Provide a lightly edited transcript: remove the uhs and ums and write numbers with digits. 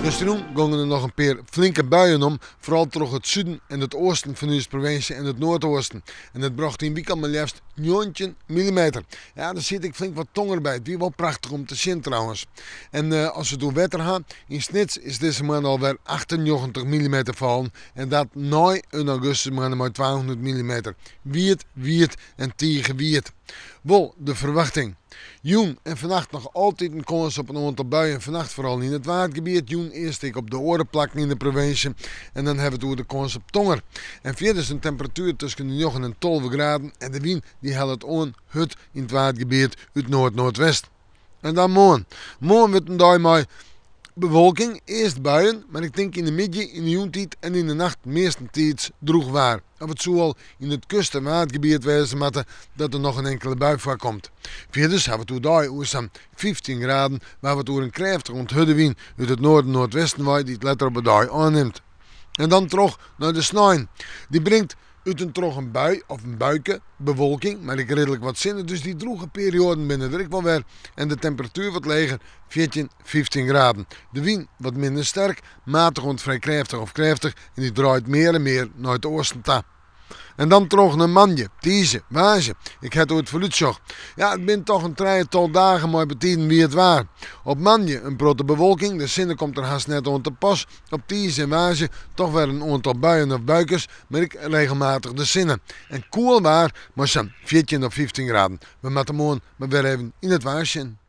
Justerjûn gongen der noch in pear flinke buien om, foaral troch it suden en it oasten fan ús provinsje en it noardoasten. En it brocht yn wykein mar leafst 19 millimeter. Ja, der siet ek flink wat tonger by. It wie wol prachtich om te sjen trouwens. En as we it oer wetter ha, yn Snits is dizze moanne alwer 98 millimeter fallen en dat nei in augustusmoanne mei 200 millimeter. Wiet, wiet en tige wiet. Wol de ferwachting. Jûn en fannacht noch altyd in kâns op in oantal buien. Fannacht foaral yn it Waadgebiet, jûn earst ek op de oare plakken yn de provinsje. En dan hawwe we it oer de kâns op tonger. En fierders in temperatuer tusken de njoggen en 12 graden en de wyn dy hellet oan hurd yn it Waadgebiet út noard-noardwest. En dan moarn. Moarn wurdt in dei mei bewolking, earst buien, mar ik tink yn de middei, yn de jûntiid en yn de nacht meastentiids drûch waar. Of it soe al yn it kust- en Waadgebiet wêze moatte dat der noch in inkele bui foarkomt. Fierders hawwe we it oerdei oer sa'n 15 graden, we hawwe it oer in krêftige oant hurde wyn út it noarden-noardwesten wei dy't letter op 'e dei ôfnimt. En dan troch nei de snein. Dy bringt út en troch in bui of in buike, bewolking, mar ek ridlik wat sinne, dus dy drûge perioaden binne der ek wol wer en de temperatuer wat leger, 14, 15 graden. De wyn wat minder sterk, matich oant frij krêftich of krêftich en dy draait mear en mear nei it oasten ta. En dan troch nei moandei, tiisdei, woansdei. Ik ha it oer it foarútsjoch. Ja, it binne toch in trijetal dagen mei betiden wiet waar. Op moandei in protte bewolking, de sinne komt der hast net oan te pas. Op tiisdei en woansdei toch wer in oantal buien of buikes, mar ek regelmatich de sinne. En koel waar mei sa'n 14 of 15 graden. We moatte moarn mar wer even yn it waar sjen.